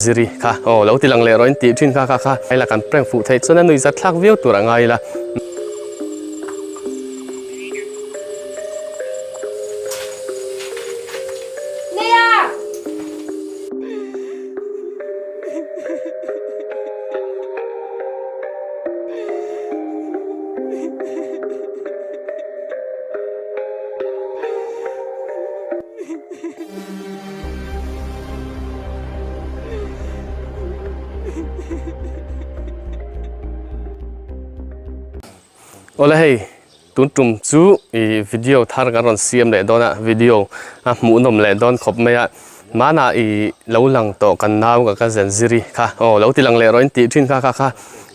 Ziri kha aw lo ti lang leh rawh in tih thin kha kha kha ila kan prank fuh theih chuan a nuih zat thlak viau tur a ngai ila. Awle hei tun tum chu ih video thar kan rawn siam leh dawn a video a hmuh nawm leh dawn khawp mai a hmanah ih lo lang tawh kan nau ka ka zen ziri kha aw lo ti lang leh rawh in tih thin kha kha kha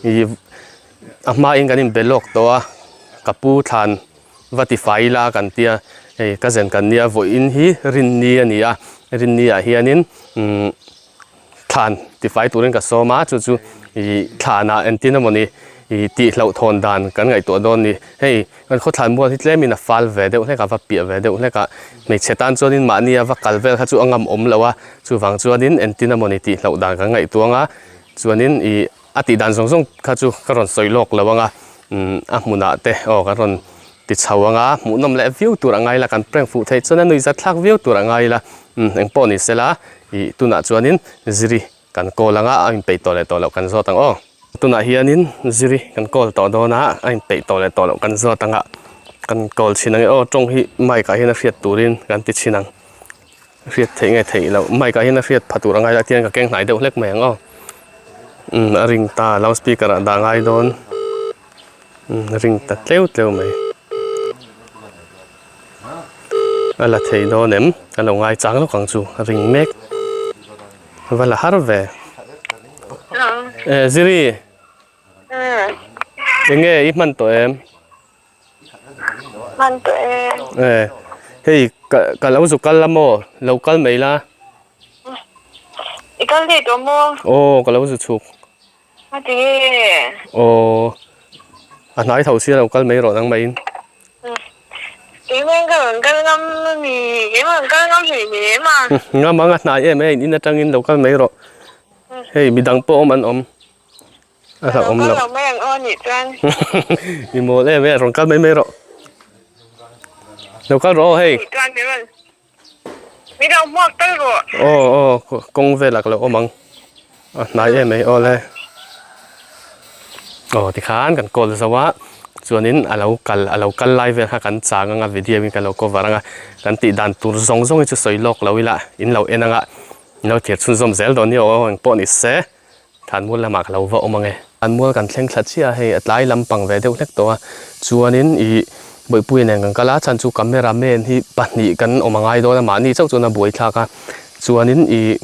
ih a hmain kan inbe lawk tawh a ka pu thlan Va ti fai ila kan tia, hei ka zen kan nia vawiin hi Rinni a ni a, Rinni ah hianin umm thlan ti fai turin ka sawm a, chu chu ih thlanah entin emawni ih tih hlauhthawn dan kan ngaihtuah dawn ni. Hei kan khawthlan mual hi tlemin a fal ve deuh hlek a, va piah ve deuh hlek a, hmeichhe tan chuanin mahnia va kal vel kha chu a ngam awm lo a, chuvang chuanin entin emawni tih hlauh dan kan ngaihtuah ang a, chuanin ih. A tih dan zawng zawng kha chu ka rawn sawi lawk lo ang a, umm a hmunah te aw kan rawn ti chho ang a, hmuhnawm leh viau tur a ngai la, kan prank fuh theih chuan a nuihzat thlak viau tur a ngai la, umm engpawh ni sela ih tunah chuanin ziri kan call ang a, a inpeih tawh leh tawh loh kan zawt ang aw. Tunah hianin ziri kan call tawh dawn a, a inpeih tawh leh tawh loh kan zawt ang a, kan call chhin ang e aw, tawng hi mic ah hian a hriat turin kan ti chhin ang, hriat theih nge theih loh, mic ah hian a hriat pha tur a ngai la tihian ka keng hnai deuh hlek mai ang aw. Umm a ring ta loud speaker ah dah ngai dawn umm a ring ta tleu tleu mai a la thei dawn em a lo ngai chang lawk ang chu a ring mek va la har ve eh ziri enge i hman tawh em. Hman tawh e. Eh hei ka ka lo zu kal la maw lo kal mai la. I kal daih tawh maw? Aw ka lo zu chhuk. A ti nge? Aw a hnai tho sia lo kal mai rawh nang maiin. Keimah ka rawn kal ngam ami keimah rawn kal ngam hlei hle ma. Ngam ang a hnai em e in atangin lo kal mai rawh. Hei midang pawh awm an awm. A hlauhawm loh. Ka lo mai ang aw nih chuan. I mawl em e, rawn kal mai mai rawh. Lo kal rawh aw hei. Nih chuan min rawn min lo hmuak tal rawh. Aw aw kawng velah ka lo awm ang. A hnai em mai aw le. Aw tikhan kan call zo a, chuanin a lo kal a lo kal lai vel kha kan chang ang a video in kan lo cover ang a, kan tih dan tur zawng zawng hi chu sawi lawk lo ila in lo en ang a, in lo thlir chhunzawm zel dawn nia aw engpawh ni se. Thlanmual lamah ka lo va awm ang e. Thlanmual kan thleng thla chiah a, hei a tlai lampang ve deuh hlek tawh a, chuanin ih Bawihpuia nen kan kal a, chhan chu camera man hi pahnih kan awm a ngai dawn a, mahni chauh chuan a buai thlak a, chuanin ih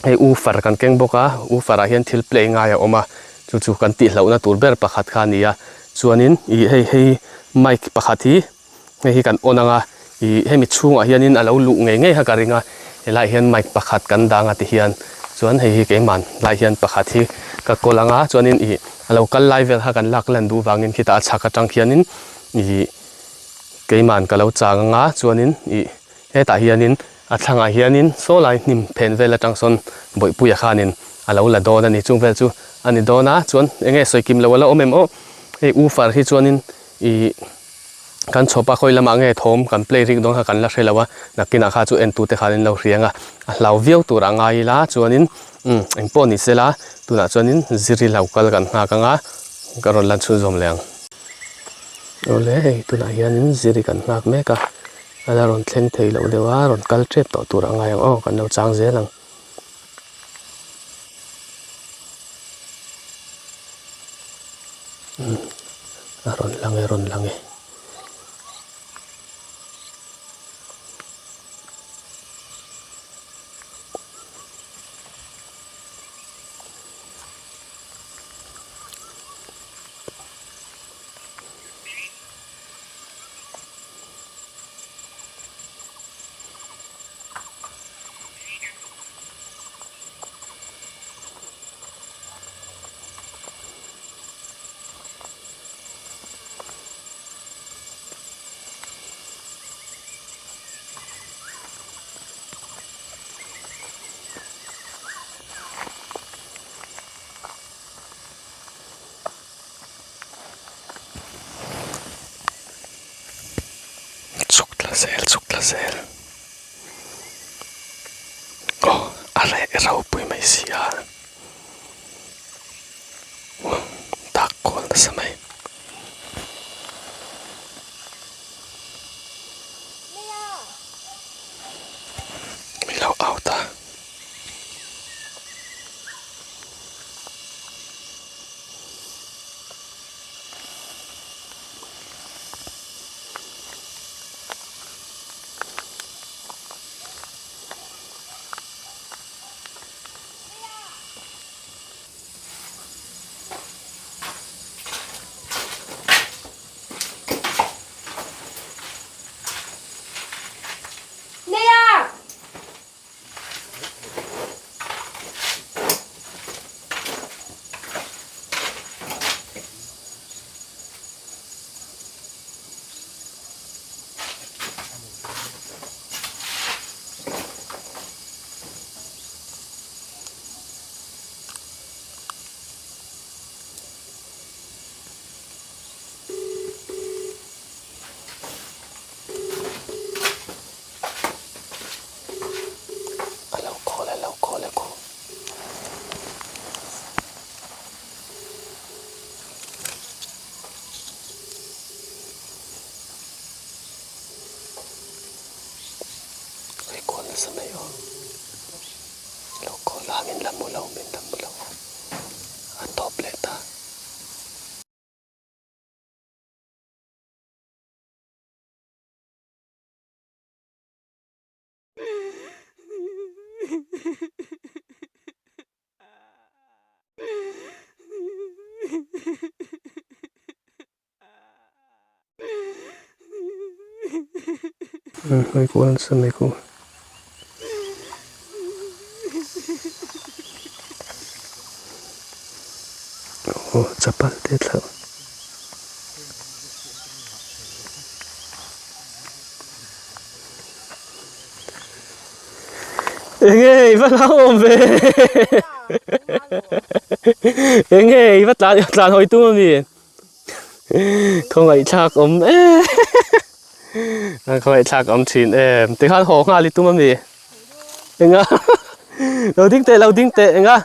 hei woofer kan keng bawk a, woofer ah hian thil play ngai a awm a, chu chu kan tihlohna tur ber pakhat kha a ni a, chuanin ih hei hei mic pakhat hi hei hi kan on ang a, ih hemi chhungah hianin a lo luh ngei ngei kha ka ring a, helaiah hian mic pakhat kan dang a ti hian chuan hei hi keimah laiah hian pakhat hi ka kawl ang a chuanin ih a lo kal lai vel kha kan lak lan duh vangin khitah a chhak atang khianin ih keimah ka lo chang ang a chuanin ih hetah hianin a thlangah hianin saw lai hnim phen vel atang sawn bawihpuia khanin a lo la dawn a ni chung vel chu a ni dawn a chuan eng nge sawi kim lo a la awm em aw hei woofer hi chuanin ih. Kan chhawp a khawi lamah nge thawm kan play rik dawn kha kan la hre lo a, nakinah kha chu entute khan in lo hriang a, a hlau viau tur a ngai ila chuanin umm engpawh ni sela tunah chuanin ziri lo kal kan nghak ang a, ka rawn lan chhunzawm leh ang. Awle hei tunah hianin ziri kan nghak mek a, a la rawn thleng thei loh deuh a, rawn kal tep tawh tur a ngai ang aw kan lo chang zel ang. A rawn lang e a rawn lang e. zel. Aw a reh ropui mai si a. Dak kual nasa mai. Mi lo out a. A lo call a lo call a ku. Hei call nasa mai aw. Lo call a min la mu lo min la mu lo a tawp leh ta. Hei kual nasa mai ku. Aw chapal te thlauh. Enge i va hlau awm ve Enge i va tlan tlan hawi tum ami Khawngaih thlak awm em Khawngaih thlak awm thin em Tikhan haw nghal i tum ami Enga Lo ding teh lo ding teh enga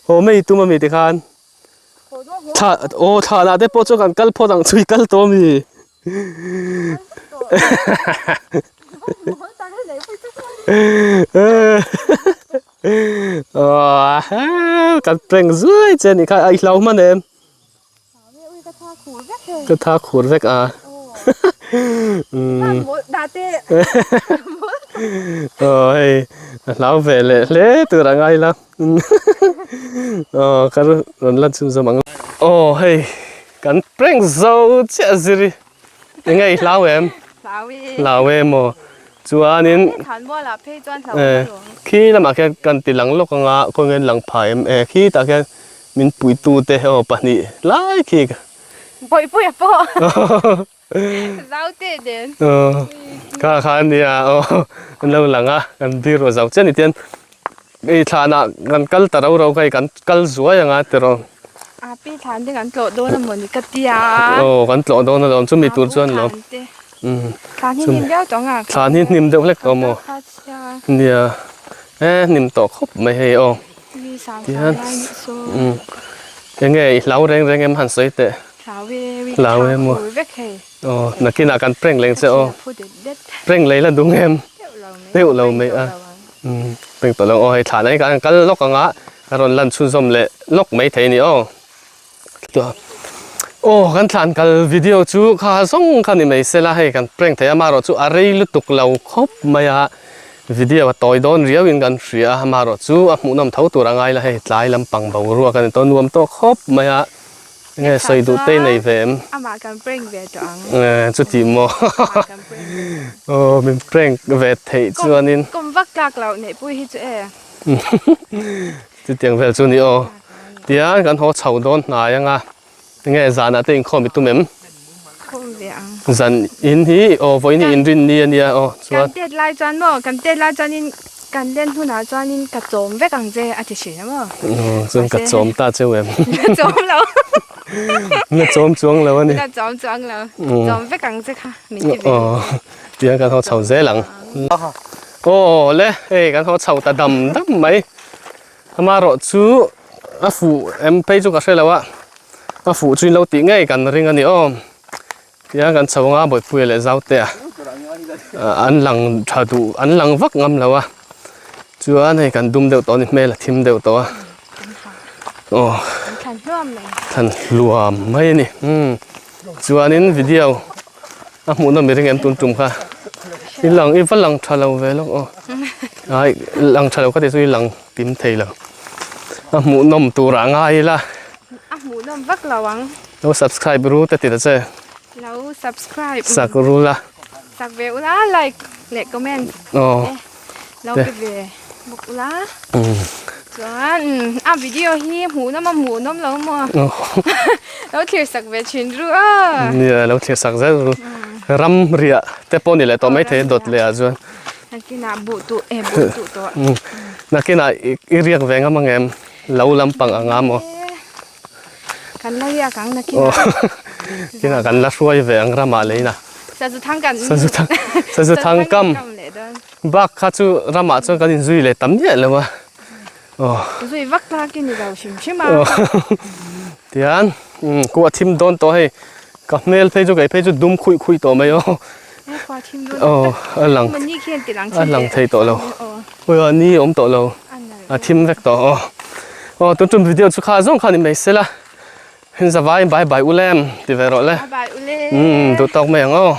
Haw mai i tum ami tikhan Thla aw thla lah te pawh chuan kan kal phawt ang chu i kal tawh ami. Kan prank zuai che anih kha i hlau hman em? Ka tha khur vek a. Aw hei a hlau ve leh hle tur a ngai la. Aw ka rawn lan chhun zawm ang. Aw hei kan prank zo chiah zir i enge i hlau em? Hlau e. Hlau e maw? Chuanin Thlanmualah phei chuan hlau a lawm. Khi lamah khian kan ti lang lawk anga khawnge lang pha em e khi tah khian min puitu te aw pahnih lai khi Bawihpuia pawh zau teh nen. Aw kha kha ania aw an lo lang a kan dir rawh zau chiah ni tian hei thlanah kan kal ta rau rau kha hei kan kal zuai anga tiraw. A pi thlan te kan tlawh dawn amaw ni ka tia. Aw kan tlawh dawn alawm chumi tur chuan lawm. Thlan hi hnim viau tawh ang a. Thlan hi hnim deuh hlek tawh maw. Nia e hnim tawh khawp mai hei aw. Tihian umm enge i hlau reng reng em han sawi teh. Hlau e maw. Aw nakinah kan prank leng che aw. Prank lei la dung em. Deuh lo mai a. Umm prank tawh lo aw hei thlah na hi kan kal lawk anga a rawn lan chhunzawm leh lawk mai thei a ni aw. Aw kan thlan kal video chu kha zawng kha ni mai sela hei kan prank thei a amaherawh chu a rei lutuk lo khawp mai a video a tawi dawn riau in kan hria a amaherawh chu a hmuhnawm tho tur a ngai la hei tlai lampang boruak a ni tawh nuam tawh khawp mai a enge sawi duh te nei ve em amah kan prank ve tawh ang chuti maw aw min prank ve theih chuanin kawm vak tlak loh neihpui hi chu e. Chutiang vel chu ni aw. Tiang kan haw chho dawn hnai anga enge zanah te inkhawm i tum em? Khawm ve ang. Zan in hi aw vawiin hi inrin ni ania aw chuan. Kan tet lai chuan maw kan tet lai chuanin kan len hunah chuanin ka chawm vek ang che a ti thin a maw. Aw chuan ka chawm ta cheu em? La chawm lo. La chawm chuang lo a ni. La chawm chuang lo. Chawm vek ang che kha min ti ve. Aw. Tiang kan haw chho zel ang. Aw le hei kan haw chho ta dam dam mai. Amaherawh chu a fuh em phei chu ka hre lo a, a fuh chu in lo tih ngei kan ring a ni aw. Tiang kan chho anga Bawihpuia leh Zautea an lang tha duh an lang vak ngam lo a. Chuan hei kan dum deuh tawh a ni hmel a thim deuh tawh a. Aw thlan hluam mai a ni. Chuanin video a hmuhnawm i ring em tun tum kha i lang i va lang tha lo ve lawk aw ai lang tha lo ka ti chu i lang kim thei lo a hmuhnawm tur ah ngai ila a hmuhnawm vak lo ang lo subscribe ru te ti ta che lo subscribe sak ru la sak ve ula like leh comment aw lo pe ve bawk ula chuan a video hi hmuhnawm a hmuhnawm lo maw lo thlir sak ve thin ru a nia lo thlir sak zel ru ram riah te pawh ni leh tawh maithei a dawt leh ah chuan nakinah buh tuh eh buh tuh tawh nakinah i riak ve ngam ang em lo lampang anga maw Kan la riak ang nakinah. Kinah kan la hruai ve ang ramah leina. Sazu thang kan. Sazu thang sazu thang kam. Bak kha chu ramah chuan kan inzui leh tam miah lo a. Aw. Zui vak tlak i ni lo hrim hrim a. Tian kuah thim dawn tawh hei ka hmel phei chu kei phei chu dum khuih khuih tawh mai aw. Kuah thim dawn. Aw a lang. Ni khian ti lang A lang thei tawh lo. Aw ni awm tawh lo. A thim vek tawh aw. Aw tun tum video chu kha zawng kha ni mai sela. Hin zavai bye bye u lem ti ve rawh le. Bye bye u le. Umm duh tawk mai ang aw.